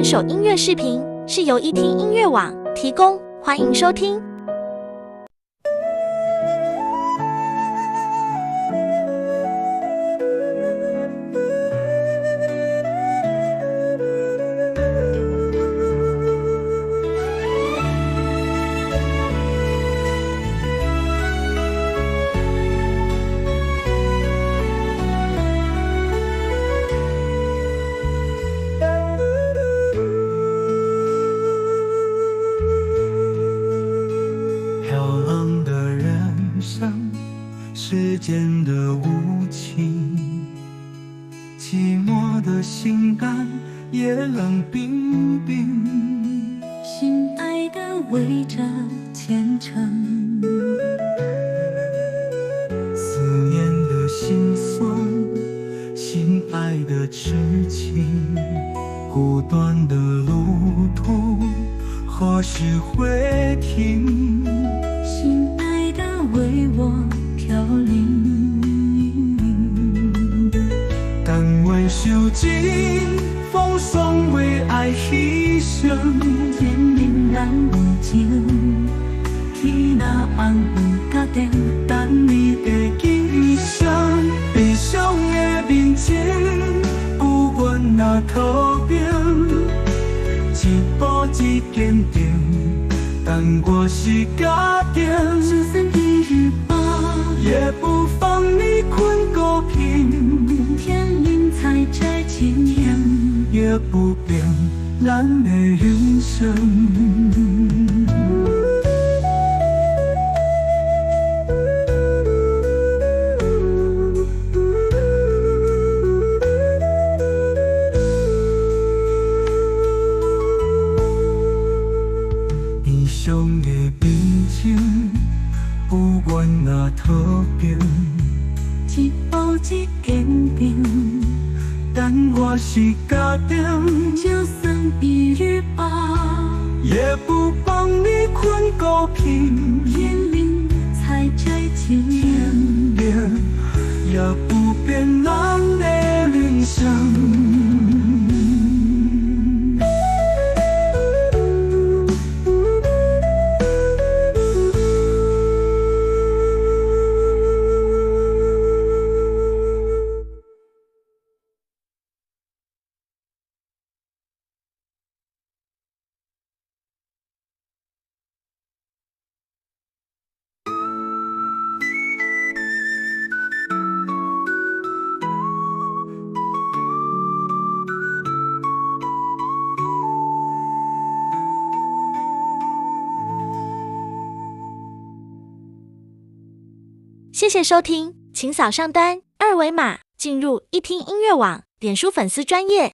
本首音樂視頻是由一聽音樂網提供，歡迎收聽。飄浪的人生，時間的無情，寂寞的心肝也冷冰冰。心愛的為著前程，思念的心酸，心愛的痴情，孤單的路途何時會停？心愛的為我飄零。甘願受盡風霜，為愛犧牲。天明咱有情，天若紅有家庭，等你的今生，悲傷的面前，不願若逃避，一步一堅定，但我是家庭，就算一日罷，也不放你困孤貧。天靈採摘情緣，也不變咱的人生。悲傷的面前，不願若逃避，一步一堅定，但我是家庭，就算一日罷，也不放你困孤貧。天靈採摘情緣，也不變咱的人生。謝謝收聽，請掃上端二維碼進入一聽音樂網臉書粉絲專頁。